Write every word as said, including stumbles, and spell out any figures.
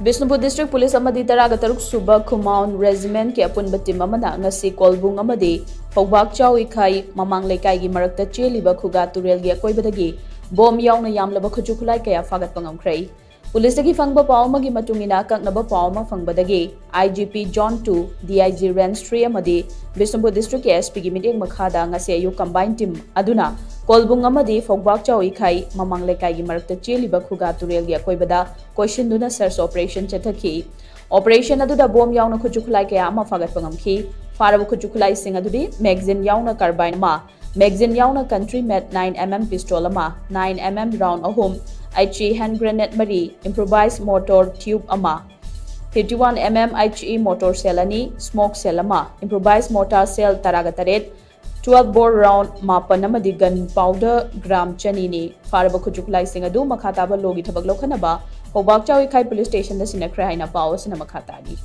Bishnupur District Police ꯑꯃꯗꯤ ꯇꯔꯥꯒ ꯇꯔꯨꯛ ꯁꯨꯕ Kumaon Regiment ꯀꯤ ꯑꯄꯨꯟꯕ team ꯑꯃꯅ ꯉꯁꯤ ꯀꯣꯜꯕꯨꯡ ꯑꯃꯗꯤ ꯐꯧꯕꯥꯛ ꯆꯥꯎ ꯏꯈꯥꯏ ꯃꯃꯥꯡ ꯂꯩꯀꯥꯏꯒꯤ ꯃꯔꯛꯇ ꯆꯦꯜꯂꯤꯕ ꯈꯨꯒꯥ ꯇꯨꯔꯦꯜꯒꯤ ꯑꯀꯣꯏꯕꯗꯒꯤ bomb ꯌꯥꯎꯅ ꯌꯥꯝꯂꯕ ꯈꯨꯠꯁꯨ ꯈꯨꯠꯂꯥꯏ ꯀꯌꯥ ꯐꯥꯒꯠꯄ ꯉꯝꯈ꯭ꯔꯦ꯫ Police ꯇꯒꯤ ꯐꯪꯕ ꯄꯥꯎ ꯑꯃꯒꯤ ꯃꯇꯨꯡ ꯏꯟꯅ, ꯑꯀꯛꯅꯕ ꯄꯥꯎ ꯑꯃ ꯐꯪꯕꯗꯒꯤ I G P Zone two, D I G Range three ꯑꯃꯗꯤ ꯕꯤꯁꯅꯨꯄꯨꯔ District ꯀꯤ S P ꯒꯤ ꯃꯤꯠꯌꯦꯡ ꯃꯈꯥꯗ ꯉꯁꯤ ꯑꯌꯨꯛ combined team ꯑꯗꯨꯅ ꯀꯣꯜꯕꯨꯡ ꯑꯃꯗꯤ ꯐꯧꯕꯥꯛ ꯆꯥꯎ ꯏꯈꯥꯏ ꯃꯃꯥꯡ ꯂꯩꯀꯥꯏꯒꯤ ꯃꯔꯛꯇ ꯆꯦꯜꯂꯤꯕ ꯈꯨꯒꯥ ꯇꯨꯔꯦꯜꯒꯤ ꯑꯀꯣꯏꯕꯗ ꯀꯣꯏꯁꯤꯟꯗꯨꯅ search operation ꯆꯠꯊꯈꯤ꯫ Operation ꯑꯗꯨꯗ bomb ꯌꯥꯎꯅ ꯈꯨꯠꯁꯨ ꯈꯨꯠꯂꯥꯏ ꯀꯌꯥ ꯑꯃ ꯐꯥꯒꯠꯄ ꯉꯝꯈꯤ꯫ ꯐꯥꯔꯕ ꯈꯨꯠꯁꯨ ꯈꯨꯠꯂꯥꯏꯁꯤꯡ ꯑꯗꯨꯗꯤ magazine ꯌꯥꯎꯅ carbine ꯑꯃ, magazine ꯌꯥꯎꯅ country made nine M M pistol ꯑꯃ, nine M M round ꯑꯍꯨꯝ, H E hand grenade ꯃꯔꯤ, improvised mortar tube ꯑꯃ, fifty-one M M H E mortar shell ꯑꯅꯤ, smoke shell ꯑꯃ, improvised mortar shell ꯇꯔꯥꯒ ꯇꯔꯦꯠ, twelve bore round ꯃꯥꯄꯟ ꯑꯃꯗꯤ gun powder gram ꯆꯅꯤꯅꯤ꯫ ꯐꯥꯔꯕ ꯈꯨꯠꯁꯨ ꯈꯨꯠꯂꯥꯏꯁꯤꯡ ꯑꯗꯨ ꯃꯈꯥ ꯇꯥꯕ law ꯒꯤ ꯊꯕꯛ ꯂꯧꯈꯠꯅꯕ ꯐꯧꯕꯥꯛ ꯆꯥꯎ ꯏꯈꯥꯏ police station ꯗ ꯁꯤꯟꯅꯈ꯭ꯔꯦ ꯍꯥꯏꯅ ꯄꯥꯎ ꯑꯁꯤꯅ ꯃꯈꯥ ꯇꯥꯔꯤ꯫